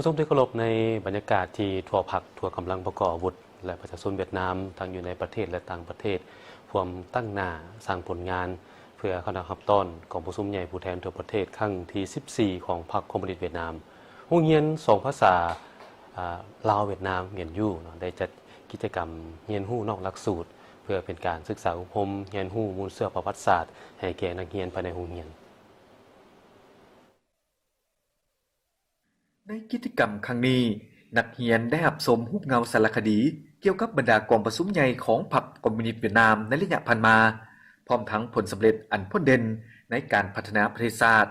ຊົມທີ່ເຄົາລົບ, ໃນບັນຍາກາດທີ່ທົ່ວພັກ, ທົ່ວກຳລັງປະກອບອາວຸດ ແລະ ປະຊາຊົນຫວຽດນາມ ທັງຢູ່ໃນປະເທດ ແລະ ຕ່າງປະເທດ ພວມຕັ້ງໜ້າສ້າງຜົນງານ ເພື່ອເຂົ້າຮັບຕ້ອນກອງປະຊຸມໃຫຍ່ຜູ້ແທນທົ່ວປະເທດຄັ້ງທີສິບສີ່ ຂອງພັກຄອມມູນິດຫວຽດນາມ. ໂຮງຮຽນສອງພາສາ ອາ ລາວ-ຫວຽດນາມ Ngan Yu ເນາະ ໄດ້ຈັດກິດຈະກຳຮຽນຮູ້ນອກຫຼັກສູດ ເພື່ອເປັນການສຶກສາອົບຮົມຮຽນຮູ້ມູນເຊື້ອປະຫວັດສາດໃຫ້ແກ່ນັກຮຽນພາຍໃນໂຮງຮຽນ. ໃນກິດຈະກຳຄັ້ງນີ້, ນັກຮຽນໄດ້ຮັບຊົມຮູບເງົາສາລະຄະດີກ່ຽວກັບບັນດາກອງປະຊຸມໃຫຍ່ຂອງພັກຄອມມູນິດຫວຽດນາມໃນໄລຍະຜ່ານມາ, ພ້ອມທັງຜົນສຳເລັດອັນໂດດເດັ່ນໃນການພັດທະນາປະເທດຊາດ.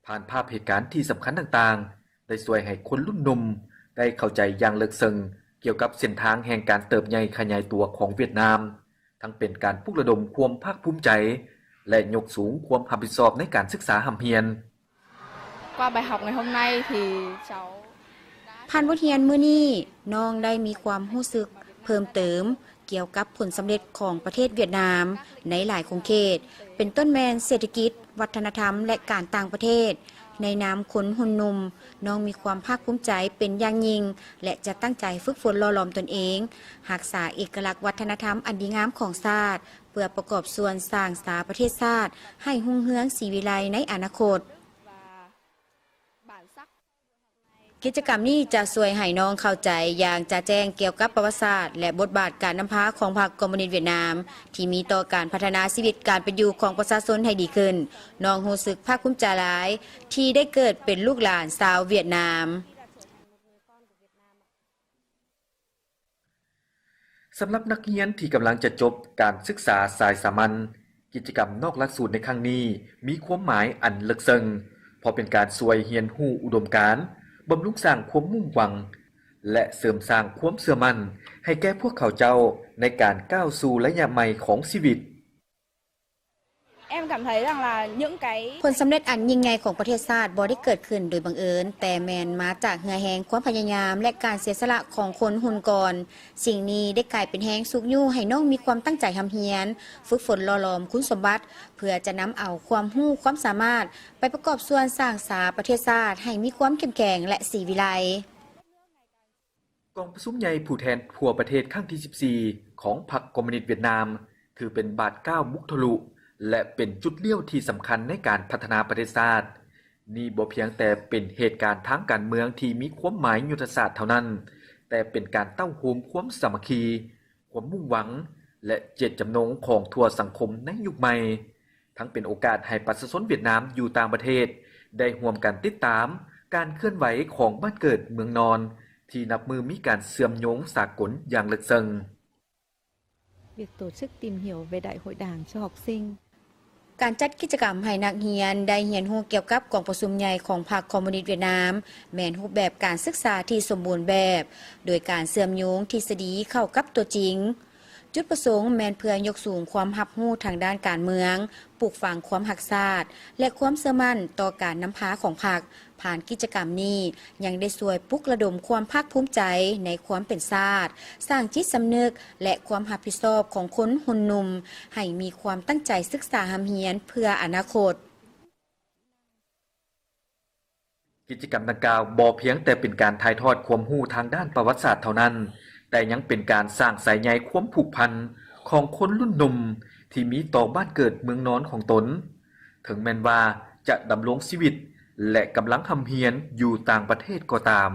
ຜ່ານພາບເຫດການທີ່ສຳຄັນຕ່າງໆ ໄດ້ຊ່ວຍໃຫ້ຄົນລຸ້ນໜຸ່ມໄດ້ເຂົ້າໃຈຢ່າງເລິກເຊິ່ງກ່ຽວກັບເສັ້ນທາງແຫ່ງການເຕີບໃຫຍ່ຂະຫຍາຍຕົວຂອງຫວຽດນາມ, ທັງເປັນການປຸກລະດົມຄວາມພາກພູມໃຈ ແລະ ຍົກສູງຄວາມຮັບຜິດຊອບໃນການສຶກສາຮ່ຳຮຽນ. Qua bài học ngày hôm nay thì cháu ຜ່ານບົດຮຽນມື້ນີ້, ນ້ອງໄດ້ມີຄວາມຮູ້ສຶກເພີ່ມເຕີມກ່ຽວກັບຜົນສຳເລັດຂອງປະເທດຫວຽດນາມໃນຫຼາຍຂົງເຂດ, ເປັນຕົ້ນແມ່ນເສດຖະກິດ, ວັດທະນະທຳ ແລະ ການຕ່າງປະເທດ. ໃນນາມຄົນຮຸ່ນໜຸ່ມ, ນ້ອງມີຄວາມພາກພູມໃຈເປັນຢ່າງຍິ່ງ ແລະ ຈະຕັ້ງໃຈຝຶກຝົນຫຼໍ່ຫຼອມຕົນເອງ, ຮັກສາເອກະລັກວັດທະນະທຳອັນດີງາມຂອງຊາດ, ເພື່ອປະກອບສ່ວນສ້າງສາປະເທດຊາດໃຫ້ຮຸ່ງເຮືອງສີວິໄລໃນອະນາຄົດ. ກິດຈະກຳນີ້ຈະຊ່ວຍໃຫ້ນ້ອງເຂົ້າໃຈຢ່າງຈະແຈ້ງກ່ຽວກັບປະຫວັດສາດ ແລະ ບົດບາດການນຳພາຂອງພັກຄອມມູນິດຫວຽດນາມ ທີ່ມີຕໍ່ການພັດທະນາຊີວິດການເປັນຢູ່ຂອງປະຊາຊົນໃຫ້ດີຂຶ້ນ. ນ້ອງຮູ້ສຶກພາກພູມໃຈຫຼາຍທີ່ໄດ້ເກີດເປັນລູກຫຼານຊາວຫວຽດນາມ. ສຳລັບນັກຮຽນທີ່ກຳລັງຈະຈົບການສຶກສາສາຍສາມັນ, ກິດຈະກຳນອກຫຼັກສູດໃນຄັ້ງນີ້ມີຄວາມໝາຍອັນເລິກເຊິ່ງ, ເພາະເປັນການຊ່ວຍຮຽນຮູ້ອຸດົມການ, ບຳລຸງສ້າງຄວາມມຸ່ງຫວັງ ແລະ ເສີມສ້າງຄວາມເຊື່ອໝັ້ນໃຫ້ແກ່ພວກເຂົາເຈົ້າໃນການກ້າວສູ່ໄລຍະໃໝ່ຂອງຊີວິດ. Em cảm thấy rằng là những cái ຜົນສຳເລັດອັນຍິ່ງໃຫຍ່ຂອງປະເທດຊາດບໍ່ໄດ້ເກີດຂຶ້ນໂດຍບັງເອີນ, ແຕ່ແມ່ນມາຈາກເຫື່ອແຮງ, ຄວາມພະຍາຍາມ ແລະ ການເສຍສະຫຼະຂອງຄົນຮຸ່ນກ່ອນ. ສິ່ງນີ້ໄດ້ກາຍເປັນແຮງຊຸກຍູ້ໃຫ້ນ້ອງມີຄວາມຕັ້ງໃຈຮ່ຳຮຽນ, ຝຶກຝົນຫຼໍ່ຫຼອມຄຸນສົມບັດ ເພື່ອຈະນຳເອົາຄວາມຮູ້ຄວາມສາມາດໄປປະກອບສ່ວນສ້າງສາປະເທດຊາດໃຫ້ມີຄວາມເຂັ້ມແຂງ ແລະ ສີວິໄລ. ກອງປະຊຸມໃຫຍ່ຜູ້ແທນທົ່ວປະເທດຄັ້ງທີສິບສີ່ ຂອງພັກຄອມມູນິດຫວຽດນາມ ຖືເປັນບາດກ້າວບຸກທະລຸ ແລະ ເປັນຈຸດລ້ຽວທີ່ສຳຄັນໃນການພັດທະນາປະເທດຊາດ. ນີ້ບໍ່ພຽງແຕ່ເປັນເຫດການທາງການເມືອງທີ່ມີຄວາມໝາຍຍຸດທະສາດເທົ່ານັ້ນ, ແຕ່ເປັນການເຕົ້າໂຮມຄວາມສາມັກຄີ, ຄວາມມຸ່ງຫວັງ ແລະ ເຈດຈຳນົງຂອງທົ່ວສັງຄົມໃນຍຸກໃໝ່. ທັງເປັນໂອກາດໃຫ້ປະຊາຊົນຫວຽດນາມຢູ່ຕ່າງປະເທດໄດ້ຮ່ວມກັນຕິດຕາມການເຄື່ອນໄຫວຂອງບ້ານເກີດເມືອງນອນ ທີ່ນັບມື້ມີການເຊື່ອມໂຍງສາກົນຢ່າງເລິກເຊິ່ງ. Việc tổ chức tìm hiểu về Đại hội Đảng cho học sinh. ການຈັດກິດຈະກຳໃຫ້ນັກຮຽນໄດ້ຮຽນຮູ້ກ່ຽວກັບກອງປະຊຸມໃຫຍ່ຂອງພັກຄອມມູນິດຫວຽດນາມ ແມ່ນຮູບແບບການສຶກສາທີ່ສົມບູນແບບ, ໂດຍການເຊື່ອມໂຍງທິດສະດີເຂົ້າກັບຕົວຈິງ. ຈຸດປະສົງແມ່ນເພື່ອຍົກສູງຄວາມຮັບຮູ້ທາງດ້ານການເມືອງ, ປູກຝັງຄວາມຮັກຊາດ ແລະ ຄວາມເຊື່ອໝັ້ນຕໍ່ການນຳພາຂອງພັກ. ຜ່ານກິດຈະກຳນີ້ ຍັງໄດ້ຊ່ວຍປຸກລະດົມຄວາມພາກພູມໃຈໃນຄວາມເປັນຊາດ, ສ້າງຈິດສຳນຶກ ແລະ ຄວາມຮັບຜິດຊອບຂອງຄົນຮຸ່ນໜຸ່ມ ໃຫ້ມີຄວາມຕັ້ງໃຈສຶກສາຮ່ຳຮຽນເພື່ອອະນາຄົດ. ກິດຈະກຳດັ່ງກ່າວບໍ່ພຽງແຕ່ເປັນການຖ່າຍທອດຄວາມຮູ້ທາງດ້ານປະຫວັດສາດເທົ່ານັ້ນ, ແຕ່ຍັງເປັນການສ້າງສາຍໃຍຄວາມຜູກພັນຂອງຄົນລຸ້ນໜຸ່ມທີ່ມີຕໍ່ບ້ານເກີດເມືອງນອນຂອງຕົນ, ເຖິງແມ່ນວ່າຈະດຳລົງຊີວິດ ແລະ ກຳລັງຮ່ຳຮຽນຢູ່ຕ່າງປະເທດກໍຕາມ.